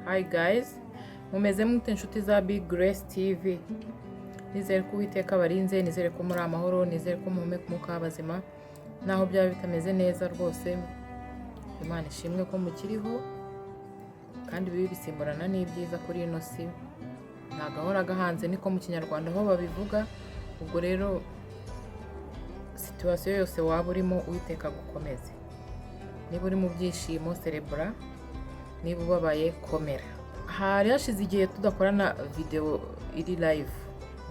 Hi guys, mumeze mute inshuti za Big Grace TV? Nizere ko Uwiteka abarinze, nizere ko muri amahoro, nizere ko muhumeka umwuka w'abazima. Naho byaba bitameze neza rwose, Imana ishimwe ko mukiriho, kandi ibibi bisimburana n'ibyiza kuri ino si. Nta gahora gahanze, niko mu Kinyarwanda aho babivuga. Ubwo rero situation yose waba urimo, Uwiteka agukomeze. Niba uri mu byishimo, celebrate. Niba ubabaye, komera. Hari hashize igihe tudakorana videwo iri live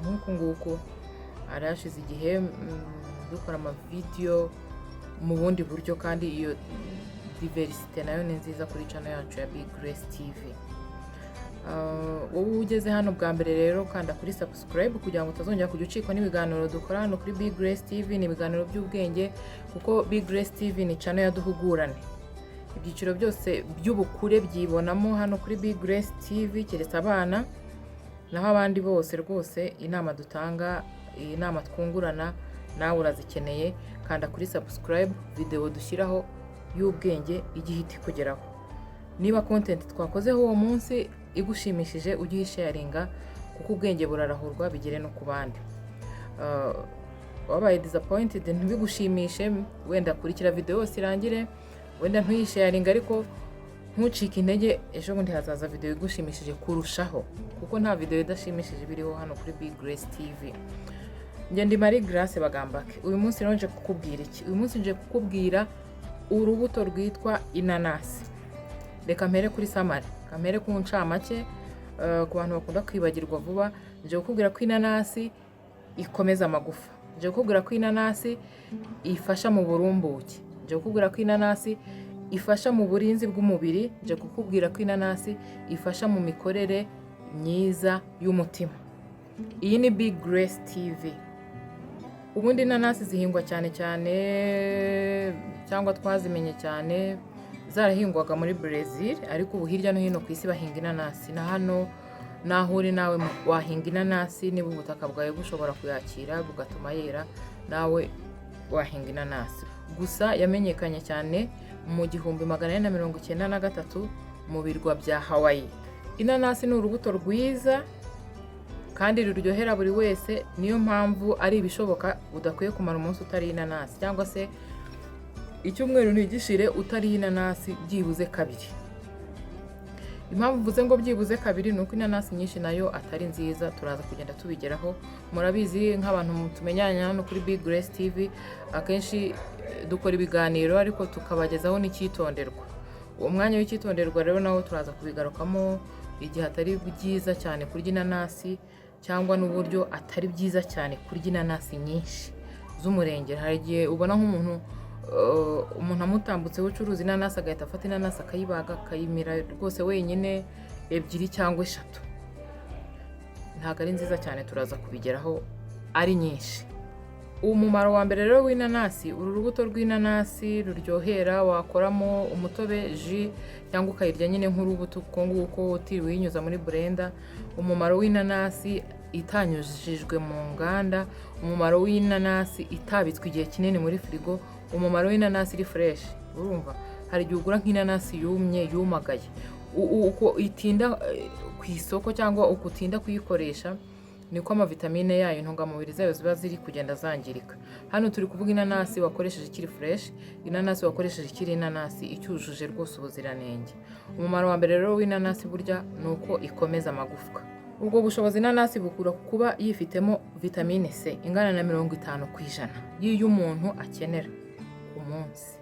nk'uku nguku. Hari hashize igihe dukora amavideyo mu bundi buryo, kandi iyo diversité nayo ni nziza kuri channel yacu ya Big Grace TV. Wowe ugeze hano bwa mbere rero, kanda kuri subscribe kugira ngo utazongera kujya ucikwa n'ibiganiro dukora hano kuri Big Grace TV. Ni ibiganiro by'ubwenge, kuko Big Grace TV ni channel ya duhugurane. Ibyiciro byose by'ubukure byibonamo hano kuri Big Grace TV, keretse abana. Naho abandi bose rwose, inama dutanga, inama twungurana, nawe urazikeneye. Kanda kuri subscribe, video dushyiraho y'ubwenge ijye ihita ikugeraho. Niba content twakozeho uwo munsi igushimishije, ujye uyisharinga, kuko ubwenge burarahurwa, bigere no ku bandi. Wabaye disappointed, ntibigushimishe, wenda kurikira video yose irangire, wenda ntuyisharinga, ariko ntucike intege. Ejo bundi hazaza video igushimishije kurushaho, kuko nta video idashimishije biriho hano kuri Big Grace TV. Njye ndi Marie Grace Bagambake. Uyu munsi rero nje kukubwira iki? Uyu munsi nje kukubwira urubuto rwitwa inanasi. Reka mpere kuri summary, mpere ku ncamake, ku bantu bakunda kwibagirwa vuba. Nje kukubwira ko inanasi ikomeza amagufa. Nje kukubwira ko inanasi ifasha mu burumbuke. Nje kukubwira ko inanasi ifasha mu burinzi bw'umubiri. Nje kukubwira ko inanasi ifasha mu mikorere myiza y'umutima. Iyi ni Big Grace TV. Ubundi inanasi zihingwa cyane cyane, cyangwa twazimenye cyane zarahingwaga muri Brazil, ariko ubu hirya no hino ku isi bahinga inanasi. Na hano naho uri nawe wahinga inanasi. Niba ubutaka bwawe bushobora kuyakira bugatuma yera, nawe wahinga inanasi. Gusa yamenyekanye cyane mu 1493 mu birwa bya Hawaii. Inanasi ni urubuto rwiza kandi ruryohera buri wese. Niyo mpamvu ari ibishoboka udakwiye kumara umunsi utariye inanasi, cyangwa se icyumweru ntigishire utariye inanasi byibuze kabiri. Impamvu mvuze ngo byibuze kabiri ni uko inanasi nyinshi nayo atari nziza. Turaza kugenda tubigeraho. Murabizi, nk'abantu tumenyanye hano kuri Big Grace TV, akenshi dukora ibiganiro ariko tukabagezaho n'icyitonderwa. Uwo mwanya w'icyitonderwa rero nawo turaza kubigarukamo, igihe atari byiza cyane kurya inanasi, cyangwa n'uburyo atari byiza cyane kurya inanasi nyinshi z'umurengera. Hari igihe ubona nk'umuntu, umuntu amutambutseho ucuruza inanasi, agahita afata inanasi akayibaga, akayimira rwose wenyine ebyiri cyangwa eshatu. Ntabwo ari nziza cyane, turaza kubigeraho ari nyinshi. Umumaro wa mbere rero w'inanasi: uru rubuto rw'inanasi ruryohera, wakoramo umutobe, jus, cyangwa ukayirya nyine nk'urubuto uko nguko utiriwe uyinyuza muri blender. Umumaro w'inanasi itanyujijwe mu nganda, umumaro w'inanasi itabitswe igihe kinini muri firigo, umumaro w'inanasi iri fresh. Urumva, hari igihe ugura nk'inanasi yumye, yumagaye. Uko itinda ku isoko cyangwa uko utinda kuyikoresha, niko amavitamine yayo, intungamubiri zayo ziba ziri kugenda zangirika. Hano turi kuvuga inanasi wakoresheje ikiri fresh, inanasi wakoresheje ikiri inanasi, icyujuje rwose ubuziranenge. Umumaro wa mbere rero w'inanasi burya ni uko ikomeza amagufwa. Ubwo bushobozi inanasi bukura ku kuba yifitemo vitamine C ingana na 50% y'iyo umuntu akenera ku munsi.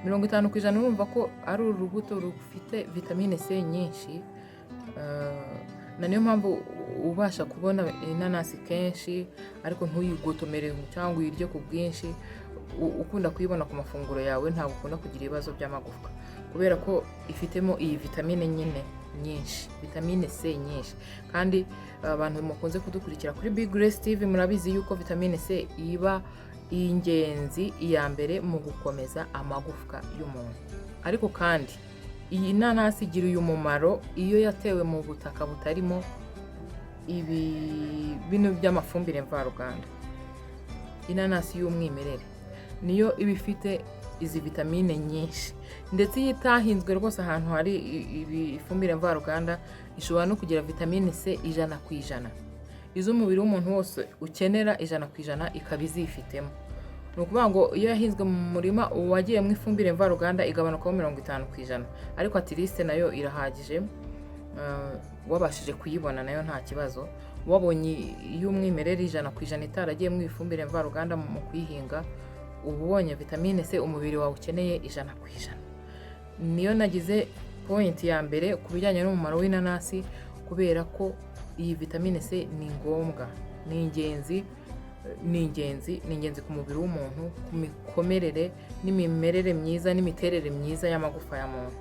50%, urumva ko ari urubuto rufite vitamine C nyinshi. Na niyo mpamvu ubasha kubona inanasi kenshi ariko ntuyigotomere cyangwa uyirye ku bwinshi, ukunda kuyibona ku mafunguro yawe, ntabwo ukunda kugira ibibazo by'amagufwa, kubera ko ifitemo iyi vitamine nyine nyinshi, vitamine C nyinshi. Kandi abantu mukunze kudukurikira kuri Big Grace TV murabizi yuko vitamine C iba ingenzi, iya mbere mu gukomeza amagufwa y'umuntu. Ariko kandi iyi nanasi igira uyu mumaro iyo yatewe mu butaka butarimo ibi bino by'amafumbire mvaruganda. Inanasi y'umwimerere niyo iba ifite izi vitamine nyinshi. Ndetse iyo itahinzwe rwose ahantu hari ifumbire mvaruganda, ishobora no kugira vitamine C 100%, izo umubiri w'umuntu wose ukenera 100% ikaba izifitemo. Ni ukuvuga ngo iyo yahinzwe mu murima wagiyemo ifumbire mvaruganda, igabanukaho 50%, ariko at least nayo irahagije. Wabashije kuyibona nayo nta kibazo. Wabonye iy'umwimerere 100% itaragiyemo ifumbire mvaruganda mu kuyihinga, uba ubonye vitamine C umubiri wawe ukeneye 100%. Niyo nagize point ya mbere ku bijyanye n'umumaro w'inanasi, kubera ko iyi vitamine C ni ngombwa, ni ingenzi, ni ingenzi, ni ingenzi ku mubiri w'umuntu, ku mikomerere n'imimerere myiza n'imiterere myiza y'amagufa ya muntu.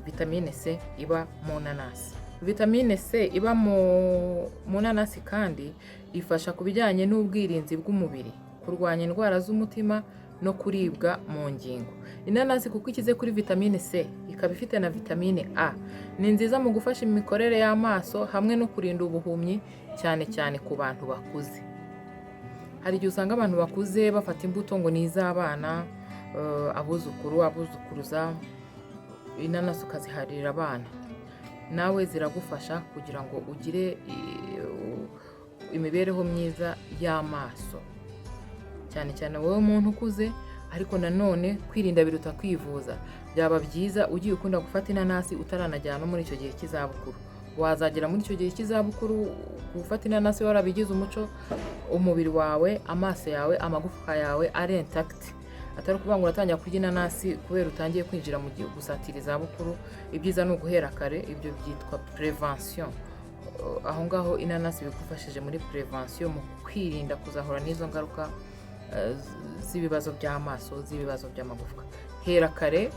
Vitamine C iba mu nanasi. Vitamine C iba mu nanasi kandi ifasha ku bijyanye n'ubwirinzi bw'umubiri, kurwanya indwara z'umutima no kuribwa mu ngingo. Inanasi, kuko ikize kuri vitamine C, ikaba ifite na vitamine A, ni nziza mu gufasha imikorere y'amaso hamwe no kurinda ubuhumyi, cyane cyane ku bantu bakuze. Hari igihe usanga abantu bakuze bafata imbuto ngo ni iz'abana, abuzukuru, abuzukuruza, inanasi ukaziharira abana. Nawe ziragufasha kugira ngo ugire imibereho myiza y'amaso, cyane cyane wowe muntu ukuze. Ariko nanone kwirinda biruta kwivuza. Byaba byiza ugiye ukunda gufata inanasi utaranagera no muri icyo gihe cy'izabukuru. Wazagera muri icyo gihe cy'izabukuru, gufata inanasi warabigize umuco, umubiri wawe, amaso yawe, amagufwa yawe ari intact, atari ukuvuga ngo uratangira kurya inanasi kubera utangiye kwinjira mu gihe gusatira izabukuru. Ibyiza ni uguhera kare, ibyo byitwa prévention. Aho ngaho inanasi bigufashije muri prévention, mu kwirinda kuzahura n'izo ngaruka z'ibibazo by'amaso, z'ibibazo by'amagufwa. Hera kare,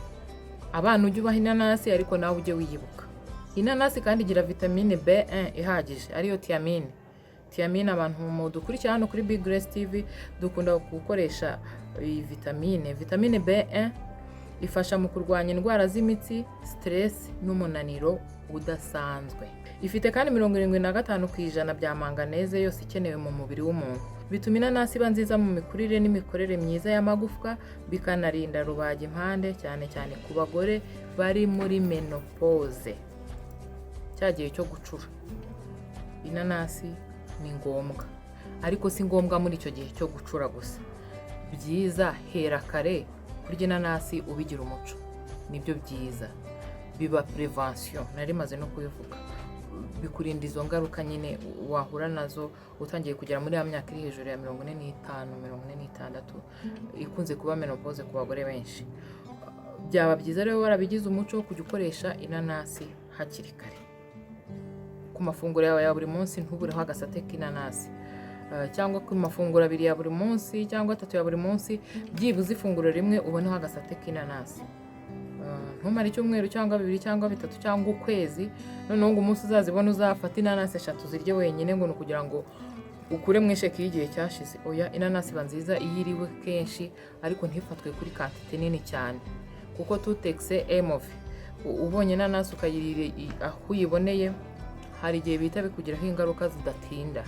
abana ujye ubaha inanasi, ariko nawe ujye wiyibuka. Inanasi kandi igira vitamine B1 ihagije, ariyo thiamine. Thiamine, abantu mu dukurikira hano kuri Big Grace TV dukunda gukoresha iyi vitamine. Vitamine B1 ifasha mu kurwanya indwara z'imitsi, stress n'umunaniro udasanzwe. Ifite kandi 75% bya manganese yose ikenewe mu mubiri w'umuntu. Bituma inanasi iba nziza mu mikurire n'imikorere myiza y'amagufwa, bikanarinda rubagimpande, cyane cyane ku bagore bari muri ménopause, cya gihe cyo gucura. Inanasi ni ngombwa, ariko si ngombwa muri icyo gihe cyo gucura gusa. Byiza hera kare kurya inanasi ubigira umuco, nibyo byiza, biba prévention, nari maze no kubivuga, bikurinda izo ngaruka nyine wahura nazo utangiye kugera muri ya myaka iri hejuru ya 45, 46, ikunze kuba ménopause ku bagore benshi. Byaba byiza rero warabigize umuco wo kujya ukoresha inanasi hakiri kare ku mafunguro yawe ya buri munsi, ntubureho agasate k'inanasi, cyangwa ku mafunguro abiri ya buri munsi cyangwa atatu ya buri munsi, byibuze ifunguro rimwe uboneho agasate k'inanasi. Ntumare icyumweru cyangwa 2 cyangwa 3 cyangwa ukwezi, noneho ngo umunsi uzazibona uzafate inanasi eshatu zirye wenyine, ngo ni ukugira ngo ukure mu isheki y'igihe cyashize. Oya, inanasi iba nziza iyo iriwe kenshi, ariko ntifatwe kuri quantité nini cyane, kuko tout excès est mauvais. Ubonye inanasi ukayirira aho uyiboneye, hari igihe bihita bikugiraho ingaruka zidatinda,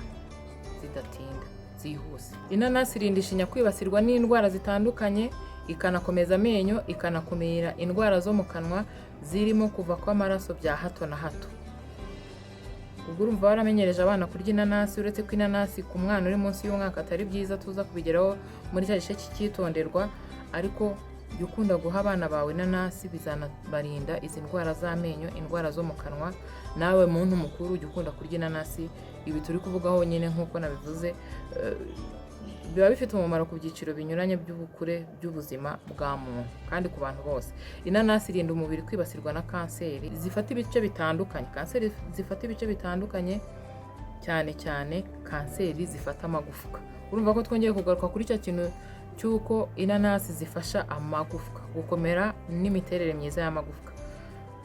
zidatinda, zihuse. Inanasi irinda ishinya kwibasirwa n'indwara zitandukanye, ikanakomeza amenyo, ikanakumira indwara zo mu kanwa zirimo kuva kw'amaraso bya hato na hato. Ubwo urumva waramenyereje abana kurya inanasi, uretse ko inanasi ku mwana uri munsi y'umwaka atari byiza, tuza kubigeraho muri cya gice cy'icyitonderwa, ariko jya ukunda guha abana bawe inanasi, bizanabarinda izi ndwara z'amenyo, indwara zo mu kanwa. Nawe muntu mukuru, jya ukunda kurya inanasi. Ibi turi kuvugaho nyine, nk'uko nabivuze, biba bifite umumaro ku byiciro binyuranye by'ubukure by'ubuzima bwa muntu kandi ku bantu bose. Inanasi irinda umubiri kwibasirwa na kanseri zifata ibice bitandukanye, kanseri zifata ibice bitandukanye, cyane cyane kanseri zifata amagufwa. Urumva ko twongeye kugaruka kuri cya kintu cy'uko inanasi zifasha amagufwa gukomera n'imiterere myiza y'amagufwa.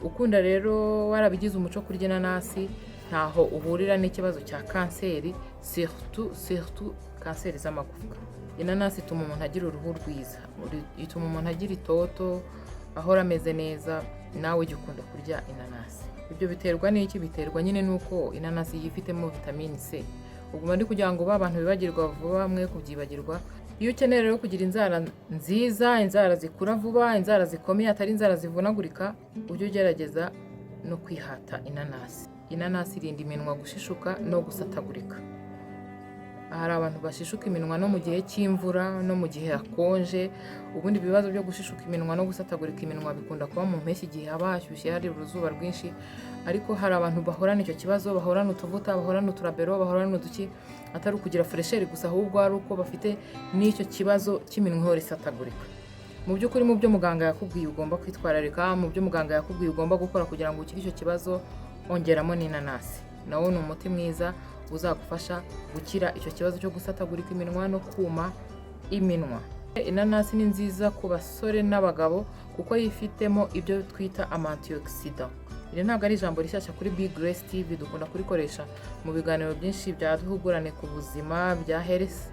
Ukunda rero warabigize umuco kurya inanasi, ntaho uhurira n'ikibazo cya kanseri, surtout, surtout kanseri z'amagufwa. Inanasi ituma umuntu agira uruhu rwiza, ituma umuntu agira itoto, ahora ameze neza. Nawe ujya ukunda kurya inanasi. Ibyo biterwa n'iki? Biterwa nyine n'uko inanasi yifitemo vitamine C. Ubwo ndi kugira ngo ba bantu bibagirwa vuba mwe kubyibagirwa. Iyo ukeneye rero kugira inzara nziza, inzara zikura vuba, inzara zikomeye, atari inzara zivunagurika, ujye ugerageza no kwihata inanasi. Inanasi irinda iminwa gushishuka no gusatagurika. Hari abantu bashishuka iminwa no mu gihe cy'imvura no mu gihe hakonje. Ubundi ibibazo byo gushishuka iminwa no gusatagurika iminwa bikunda kuba mu mpeshyi, igihe haba hashyushye, hari uruzuba rwinshi. Ariko hari abantu bahorana icyo kibazo, bahorana utuvuta, bahorana uturabero, bahorana uduki, atari ukugira fraîcheur gusa, ahubwo ari uko bafite n'icyo kibazo cy'iminwa ihora isatagurika. Mu by'ukuri, mu byo muganga yakubwiye ugomba kwitwararika, mu byo muganga yakubwiye ugomba gukora kugira ngo ukire icyo kibazo, ongeramo n'inanasi. Nawo ni umuti mwiza uzagufasha gukira icyo kibazo cyo gusatagurika iminwa no kuma iminwa. Inanasi ni nziza ku basore n'abagabo kuko yifitemo ibyo twita ama antioxidant. Iri ntabwo ari ijambo rishyashya kuri Big Grace TV, dukunda kurikoresha mu biganiro byinshi bya duhugurane ku buzima, bya health.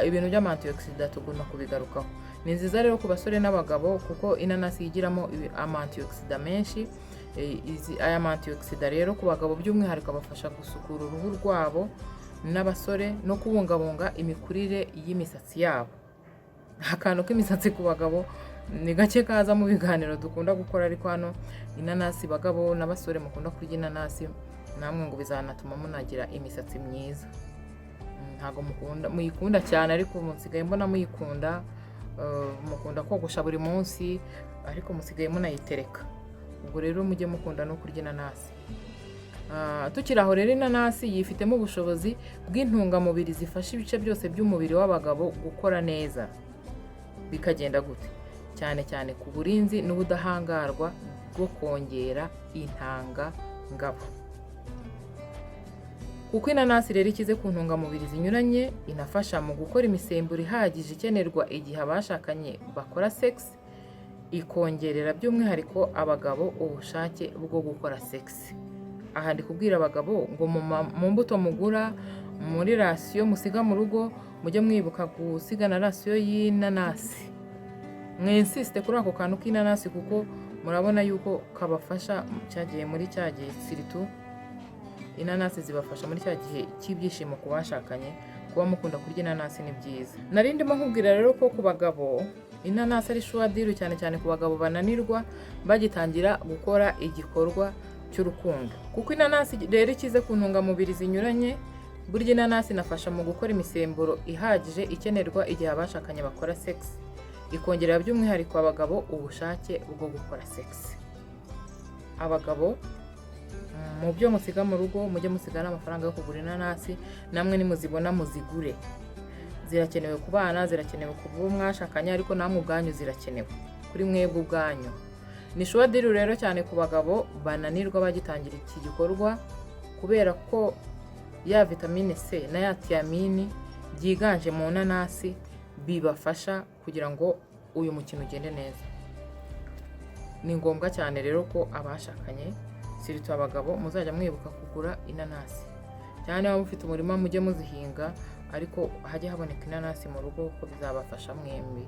Ibintu by'ama antioxidant tugomba kubigarukaho. Ni nziza rero ku basore n'abagabo kuko inanasi yigiramo ama antioxidant menshi. Aya ma antioxidant rero ku bagabo by'umwihariko abafasha gusukura uruhu rwabo n'abasore no kubungabunga imikurire y'imisatsi yabo. Akantu k'imisatsi ku bagabo ni gake kaza mu biganiro dukunda gukora, ariko hano inanasi, bagabo n'abasore mukunda kurya inanasi, namwe ngo bizanatuma munagira imisatsi myiza. Ntabwo mukunda, muyikunda cyane, ariko musigaye mbona muyikunda, mukunda kogosha buri munsi, ariko musigaye munayitereka. Ubwo rero mujye mukunda no kurya inanasi. Tukiri aho rero, inanasi yifitemo ubushobozi bw'intungamubiri zifasha ibice byose by'umubiri w'abagabo gukora neza. Bikagenda gute? Cyane cyane ku burinzi n'ubudahangarwa bwo kongera intangangabo. Kuko inanasi rero ikize ku ntungamubiri zinyuranye, inafasha mu gukora imisemburo ihagije ikenerwa igihe abashakanye bakora sex, ikongerera by'umwihariko abagabo ubushake bwo gukora sex. Aha ndi kubwira abagabo ngo mu mbuto mugura, muri ration musiga mu rugo, mujye mwibuka gusiga na ration y'inanasi. Mwinsisite kuri ako kantu k'inanasi kuko murabona yuko kabafasha cyagihe, muri cya gihe, surtout inanasi zibafasha muri cya gihe cy'ibyishimo ku bashakanye. Kuba mukunda kurya inanasi ni byiza. Nari ndimo nkubwira rero ko ku bagabo inanasi ari sure deal, cyane cyane ku bagabo bananirwa bagitangira gukora igikorwa cy'urukundo. Kuko inanasi rero ikize ku ntungamubiri zinyuranye, burya inanasi inafasha mu gukora imisemburo ihagije ikenerwa igihe abashakanye bakora sex, ikongerera by'umwihariko abagabo ubushake bwo gukora sex. Abagabo, mu byo musiga mu rugo mujye musiga n'amafaranga yo kugura inanasi. Namwe nimuzibona muzigure, zirakenewe ku bana, zirakenewe ku bo mwashakanye, ariko namwe ubwanyu zirakenewe kuri mwebwe ubwanyu. Ni sure deal rero cyane ku bagabo bananirwa bagitangira iki gikorwa, kubera ko ya vitamine C na ya thiamine byiganje mu nanasi bibafasha kugira ngo uyu mukino ugende neza. Ni ngombwa cyane rero ko abashakanye, surtout abagabo, muzajya mwibuka kugura inanasi. Cyane niba mufite umurima mujye muzihinga, ariko hajye haboneka inanasi mu rugo kuko bizabafasha mwembi,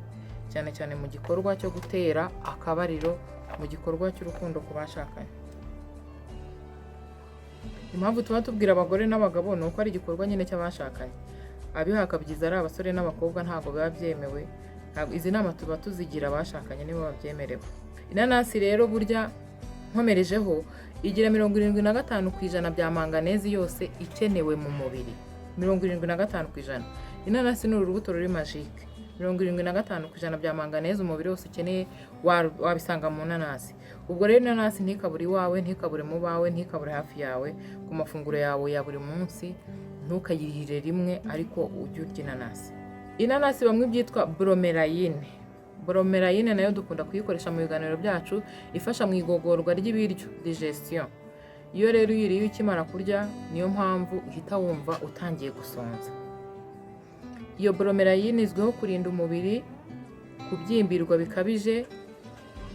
cyane cyane mu gikorwa cyo gutera akabariro, mu gikorwa cy'urukundo ku bashakanye. Impamvu tuba tubwira abagore n'abagabo ni uko ari igikorwa nyine cy'abashakanye. Abihaka byiza ari abasore n'abakobwa ntabwo biba byemewe. Ntabwo izi nama tuba tuzigira abashakanye, nibo babyemerewe. Inanasi rero burya, nkomerejeho, igira 75% bya manganese yose ikenewe mu mubiri. 75%. Inanasi ni urubuto ruri magique. 75% bya manganese umubiri wose ukeneye wabisanga mu nanasi. Ubwo rero inanasi ntikabure iwawe, ntikabure mu bawe, ntikabure hafi yawe ku mafunguro yawe ya buri munsi. Ntukayirire rimwe, ariko ujye urya inanasi. Inanasi bamwe ibyitwa bromelain. Bromelain nayo dukunda kuyikoresha mu biganiro byacu, ifasha mu igogorwa ry'ibiryo, digestion. Iyo rero uyiriye ukimara kurya, niyo mpamvu uhita wumva utangiye gusonza. Iyo bromelain izwiho kurinda umubiri kubyimbirwa bikabije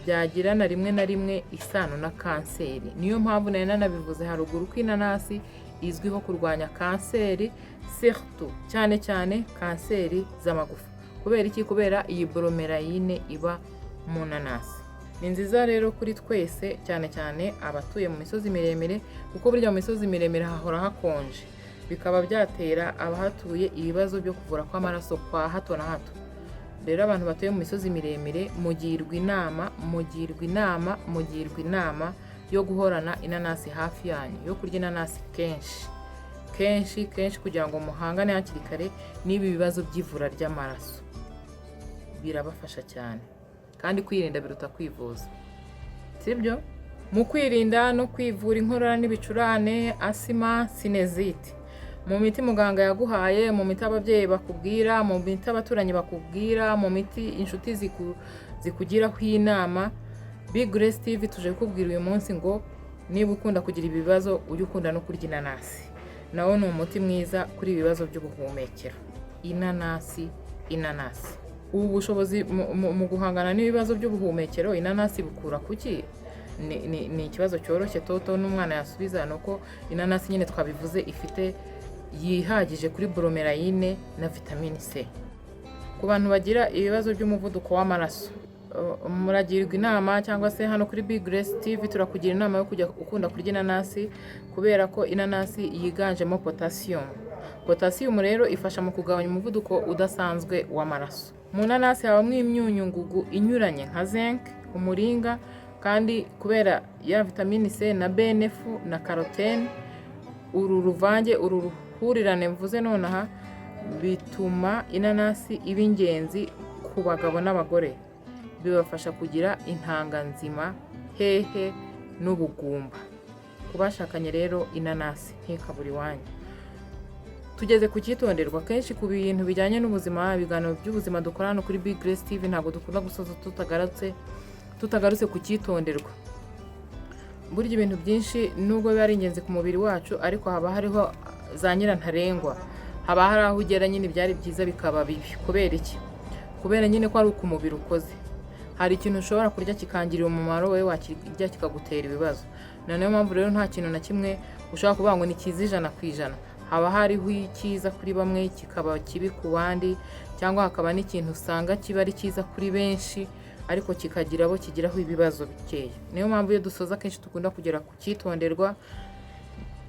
byagirana rimwe na rimwe isano na kanseri. Niyo mpamvu nari nanabivuze haruguru ko inanasi izwiho kurwanya kanseri, surtout cyane cyane kanseri z'amagufa. Kubera iki? Kubera iyi bromelain iba mu nanasi. Ni nziza rero kuri twese, cyane cyane abatuye mu misozi miremire, kuko burya mu misozi miremire hahora hakonje. Bikaba byatera abahatuye ibibazo byo kuvura kw'amaraso kwa hato na hato. Rero abantu batuye mu misozi miremire, mugirwa inama, mugirwa inama, mugirwa inama yo guhorana inanasi hafi yanyu, yo kurya inanasi kenshi kenshi kenshi, kugira ngo muhangane hakiri kare n'ibi bibazo by'ivura ry'amaraso. Birabafasha cyane, kandi kwirinda biruta kwivuza, sibyo? Mu kwirinda no kwivura inkorora n'ibicurane, asima, sinusite, mu miti muganga yaguhaye, mu miti ababyeyi bakubwira, mu miti abaturanyi bakubwira, mu miti inshuti zikugiraho inama, Big Grace TV tuje kukubwira uyu munsi ngo niba ukunda kugira ibibazo, ujye ukunda no kurya inanasi. Nawo ni umuti mwiza kuri ibi bibazo by'ubuhumekero. Inanasi, inanasi, ubu bushobozi mu guhangana n'ibibazo by'ubuhumekero inanasi bukura kuki? Ni ikibazo cyoroshye toto n'umwana yasubiza. Ni uko inanasi nyine twabivuze, ifite yihagije kuri bromelain na vitamine C. Ku bantu bagira ibibazo by'umuvuduko w'amaraso, muragirwa inama, cyangwa se hano kuri Big Grace TV turakugira inama yo kujya ukunda kurya inanasi, kubera ko inanasi yiganjemo potassium. Potassium rero ifasha mu kugabanya umuvuduko udasanzwe w'amaraso. Mu nanasi habamo imyunyu ngugu inyuranye nka zinc, umuringa, kandi kubera ya vitamine C na BNF na carotene, uru ruvange, uru ruhurirane mvuze nonaha, bituma inanasi iba ingenzi ku bagabo n'abagore. Bibafasha kugira intanga nzima, hehe n'ubugumba. Ku bashakanye rero, inanasi ntikabure iwanyu. Tugeze ku cyitonderwa. Kenshi ku bintu bijyanye n'ubuzima, ibiganiro by'ubuzima dukora hano kuri Big Grace TV, ntabwo dukunda gusoza tutagarutse ku cyitonderwa. Burya ibintu byinshi, nubwo biba ari ingenzi ku mubiri wacu, ariko haba hariho za nyirantarengwa, haba hari aho ugera nyine ibyari byiza bikaba bibi. Kubera iki? Kubera nyine ko ari uko umubiri ukoze. Hari ikintu ushobora kurya kikangirira umumaro, wowe wakirya kikagutera ibibazo. Ni nayo mpamvu rero nta kintu na kimwe ushobora kuvuga ngo ni cyiza 100%. Haba hariho icyiza kuri bamwe kikaba kibi ku bandi, cyangwa hakaba n'ikintu usanga kiba ari cyiza kuri benshi ariko kikagira abo kigiraho ibibazo bikeya. Niyo mpamvu iyo dusoza akenshi dukunda kugera ku cyitonderwa,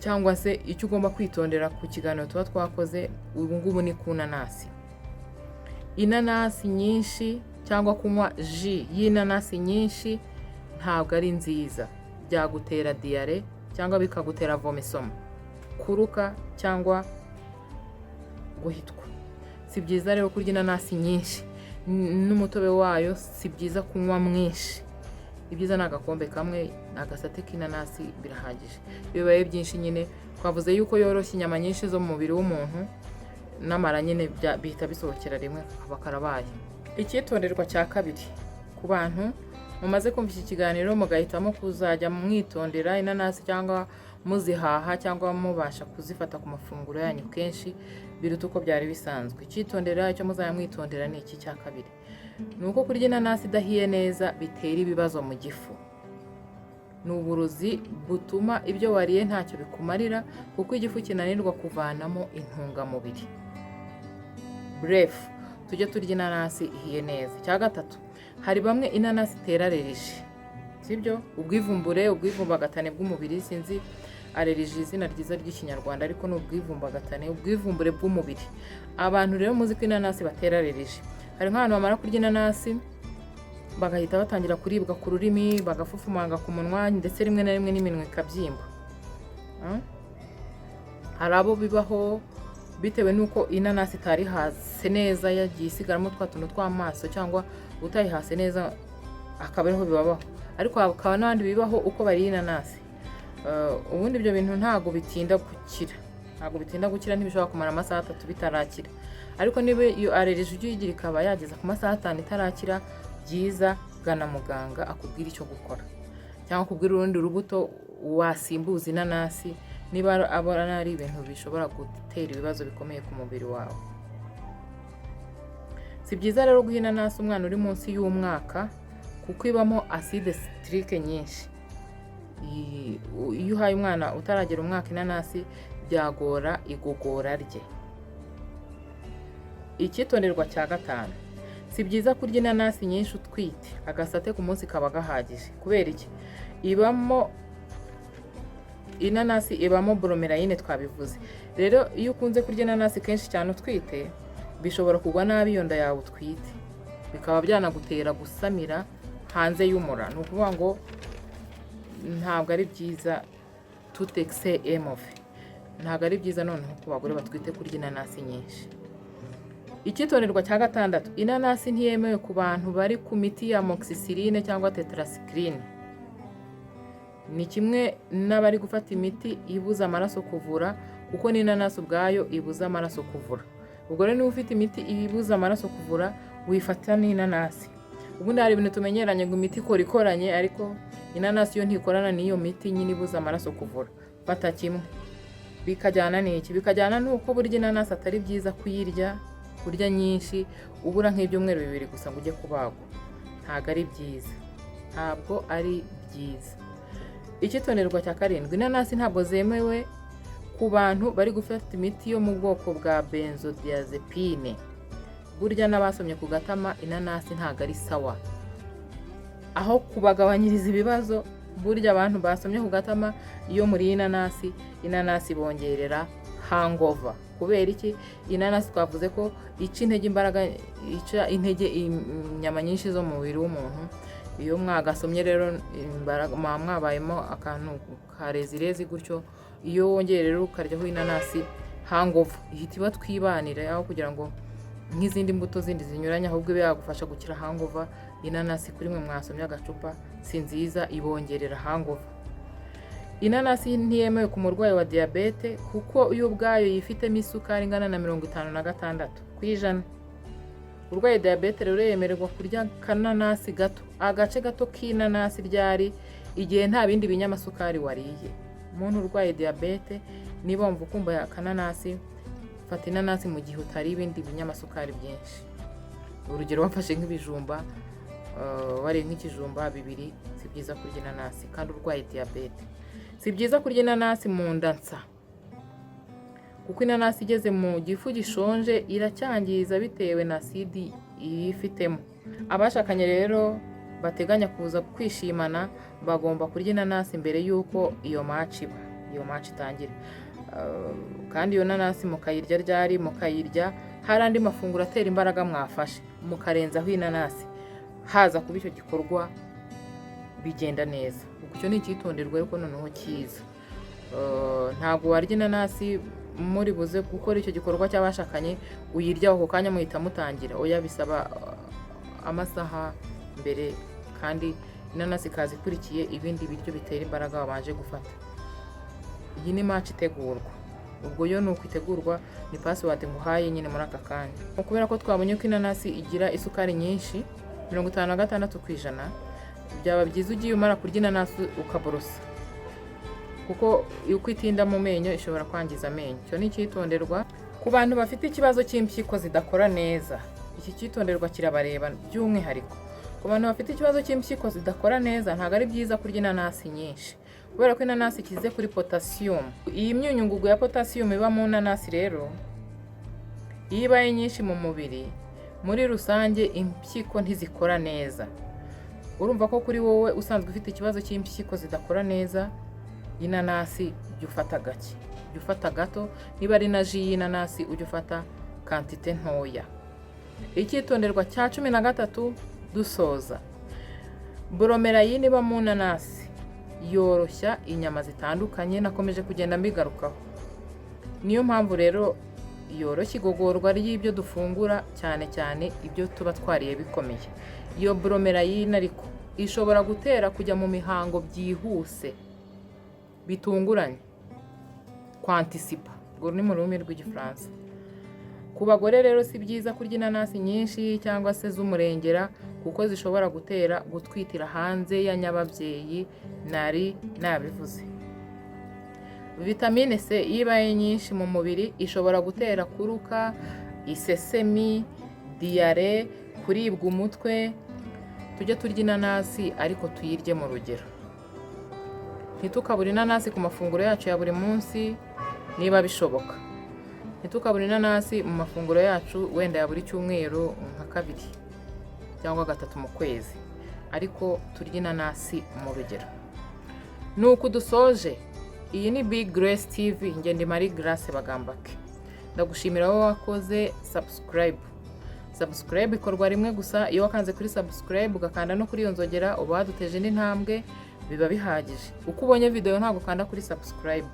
cyangwa se icyo ugomba kwitondera ku kiganiro tuba twakoze. Ubu ngubu ni ku nanasi. Inanasi nyinshi cyangwa kunywa jus y'inanasi nyinshi ntabwo ari nziza. Byagutera diyare cyangwa bikagutera vomissement, kuruka cyangwa guhitwa. Si byiza rero kurya inanasi nyinshi, n'umutobe wayo si byiza kunywa mwinshi. Ibyiza ni agakombe kamwe, ni agasate k'inanasi, birahagije. Iyo bibaye byinshi nyine, twavuze yuko yoroshya inyama nyinshi zo mu mubiri w'umuntu n'amara nyine, bihita bisohokera rimwe, kakaba karabaye. Icyitonderwa cya kabiri, ku bantu mumaze kumva iki kiganiro mugahitamo kuzajya mwitondera inanasi, cyangwa muzihaha, cyangwa mubasha kuzifata ku mafunguro yanyu kenshi biruta uko byari bisanzwe, icyitonderwa icyo muzajya mwitondera ni iki cya kabiri: ni uko kurya inanasi idahiye neza bitera ibibazo mu gifu. Ni uburozi butuma ibyo wariye ntacyo bikumarira, kuko igifu kinanirwa kuvanamo intungamubiri. Bref, tujye turya inanasi ihiye neza. Icya gatatu, hari bamwe inanasi itera allergie, sibyo? Ubwivumbure, ubwivumbagatane bw'umubiri. Sinzi allergie izina ryiza ry'Ikinyarwanda, ariko ni ubwivumbagatane, ubwivumbure bw'umubiri. Abantu rero muzi ko inanasi batera allergie, hari nk'abantu bamara kurya inanasi bagahita batangira kuribwa ku rurimi, bagafufumanga ku munwa, ndetse rimwe na rimwe n'iminwa ikabyimba. Hari abo bibaho bitewe n'uko inanasi itari hase neza, yagiye isigaramo twa tuntu tw'amaso, cyangwa utayihase neza, akaba ariho bibabaho. Ariko hakaba n'abandi bibaho uko bariye inanasi. Ubundi ibyo bintu ntabwo bitinda gukira, ntabwo bitinda gukira, ntibishobora kumara amasaha 3 bitarakira. Ariko niba iyo allergie ujya uyigira ikaba yageza ku masaha 5 itarakira, byiza gana muganga akubwira icyo gukora, cyangwa akubwira urundi rubuto wasimbuza inanasi, niba abona ari ibintu bishobora gutera ibibazo bikomeye ku mubiri wawe. Si byiza rero guha inanasi umwana uri munsi y'umwaka, kuko ibamo acide citrique nyinshi. Iyo uhaye umwana utaragera umwaka inanasi, byagora igogora rye. Icyitonderwa cya gatanu: si byiza kurya inanasi nyinshi utwite. Agasate ku munsi kaba gahagije. Kubera iki? Ibamo, inanasi ibamo bromelain, twabivuze. Rero iyo ukunze kurya inanasi kenshi cyane utwite, bishobora kugwa nabi iyo nda yawe utwite, bikaba byanagutera gusamira hanze y'umura. Ni ukuvuga ngo ntabwo ari byiza, tout excès est mauvais. Ntabwo ari byiza noneho ku bagore batwite kurya inanasi nyinshi. Icyitonderwa cya gatandatu: inanasi ntiyemewe ku bantu bari ku miti ya amoxicilline cyangwa tetracycline. Ni kimwe n'abari gufata imiti ibuza amaraso kuvura, kuko n'inanasi ubwayo ibuza amaraso kuvura. Ubwo rero niba ufite imiti ibuza amaraso kuvura, wifata n'inanasi. Ubundi hari ibintu tumenyeranye ngo imiti ikora ikoranye, ariko inanasi yo ntikorana n'iyo miti nyine ibuza amaraso kuvura. Fata kimwe. Bikajyana n'iki? Bikajyana n'uko burya inanasi atari byiza kuyirya, kurya nyinshi, ubura nk'ibyumweru 2 gusa ngo ujye kubagwa. Ntabwo ari byiza, ntabwo ari byiza. Icyitonderwa cya karindwi: inanasi ntabwo zemewe ku bantu bari gufata imiti yo mu bwoko bwa benzodiazepine. Burya n'abasomye ku gatama, inanasi ntabwo ari sawa. Aho kubagabanyiriza ibibazo, burya abantu basomye ku gatama, iyo muriye inanasi, inanasi bongerera hangover. Kubera iki? Inanasi twavuze ko ica intege imbaraga, ica intege inyama nyinshi zo mu mubiri w'umuntu. Iyo mwagasomye rero, imbaraga muba mwabayemo akantu ka rezirezi gutyo. Iyo wongeye rero ukaryaho inanasi, hangover ihita iba twibanire, aho kugira ngo nk'izindi mbuto zindi zinyuranye, ahubwo ibe yagufasha gukira hangover. Inanasi kuri mwe mwasomye agacupa si nziza, ibongerera hangover. Inanasi ntiyemewe ku murwayi wa diyabete, kuko yo ubwayo yifitemo isukari ingana na 56%. Urwaye diyabete rero yemererwa kurya akananasi gato, agace gato k'inanasi ryari? Igihe nta bindi binyamasukari wariye. Umuntu urwaye diyabete, niba wumva ukumbuye akananasi, fata inanasi mu gihe utari ibindi binyamasukari byinshi. Urugero, wafashe nk'ibijumba, wariye nk'ikijumba bibiri, si byiza kurya inanasi kandi urwaye diyabete. Si byiza kurya inanasi mu nda nsa, kuko inanasi igeze mu gifu gishonje iracyangiza bitewe na asidi iyifitemo. Abashakanye rero bateganya kuza kwishimana bagomba kurya inanasi mbere y'uko iyo match iba, iyo match itangira. Kandi iyo nanasi mukayirya ryari? Mukayirya hari andi mafunguro atera imbaraga mwafashe, mukarenzaho inanasi, haza kuba icyo gikorwa bigenda neza. Ubwo icyo ni icyitonderwa, ariko noneho cyiza. Ntabwo warya inanasi muri buze gukora icyo gikorwa cy'abashakanye, uyirya ako kanya muhita mutangira. Oya, bisaba amasaha mbere, kandi inanasi ikaza ikurikiye ibindi biryo bitera imbaraga wabanje gufata. Iyi ni match itegurwa. Ubwo yo ni uko itegurwa, ni password nguhaye nyine muri aka kanya. Kubera ko twabonye ko inanasi igira isukari nyinshi, 56%, byaba byiza ugiye umara kurya inanasi ukaborosa, kuko uko itinda mu menyo ishobora kwangiza amenyo. Icyo ni icyitonderwa ku bantu bafite ikibazo cy'impyiko zidakora neza. Iki cyitonderwa kirabareba by'umwihariko. Ku bantu bafite ikibazo cy'impyiko zidakora neza, ntabwo ari byiza kurya inanasi nyinshi, kubera ko inanasi ikize kuri potasiyumu. Iyi myunyungugu ya potasiyumu iba mu nanasi rero, iyo ibaye nyinshi mu mubiri muri rusange, impyiko ntizikora neza. Urumva ko kuri wowe usanzwe ufite ikibazo cy'impyiko zidakora neza, inanasi jya ufata gake, jya ufata gato. Niba ari na jus y'inanasi, ujye ufata quantité ntoya. Icyitonderwa cya 13 dusoza: bromelain iba mu nanasi yoroshya inyama zitandukanye, nakomeje kugenda mbigarukaho. Niyo mpamvu rero yoroshya igogorwa ry'ibyo dufungura, cyane cyane ibyo tuba twariye bikomeye. Iyo bromelain ariko ishobora gutera kujya mu mihango byihuse bitunguranye, kwantisipa, ubwo ni mu rurimi rw'Igifaransa. Ku bagore rero si byiza kurya inanasi nyinshi cyangwa se z'umurengera, kuko zishobora gutera gutwitira hanze ya nyababyeyi, nari nabivuze. Vitamine C iyo ibaye nyinshi mu mubiri ishobora gutera kuruka, isesemi, diyare, kuribwa umutwe. Tujye turya inanasi ariko tuyirye mu rugero. Ntitukabure inanasi ku mafunguro yacu ya buri munsi niba bishoboka. Ntitukabure inanasi mu mafunguro yacu wenda ya buri cyumweru nka kabiri cyangwa gatatu mu kwezi, ariko turye inanasi mu rugero. Ni uku dusoje. Iyi ni Big Grace TV, ngende Marie Grace Bagambake. Ndagushimira wowe wakoze subscribe. Subscribe ikorwa rimwe gusa. Iyo wakanze kuri subscribe, ugakanda no kuri iyo nzogera, uba waduteje indi ntambwe, biba bihagije. Uko ubonye video ntabwo ukanda kuri subscribe.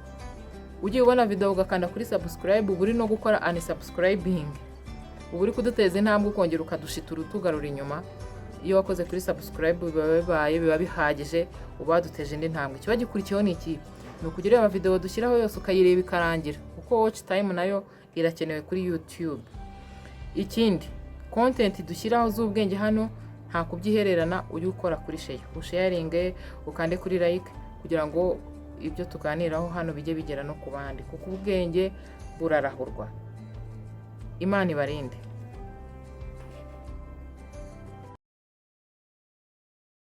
Ugiye ubona video ugakanda kuri subscribe, uba uri no gukora unsubscribing, uba uri kuduteza intambwe, ukongera ukadushitura utugarura inyuma. Iyo wakoze kuri subscribe biba bibaye, biba bihagije, uba waduteje indi ntambwe. Ikiba gikurikiyeho ni iki? Ni ukugira ureba video dushyiraho yose, ukayireba ikarangira, kuko watch time nayo irakenewe kuri YouTube. Ikindi, content dushyiraho z'ubwenge hano nta kubyihererana. Ujye ukora kuri share, usharinge, ukande kuri like, kugira ngo ibyo tuganiraho hano bijye bigera no ku bandi, kuko ubwenge burarahurwa. Imana ibarinde.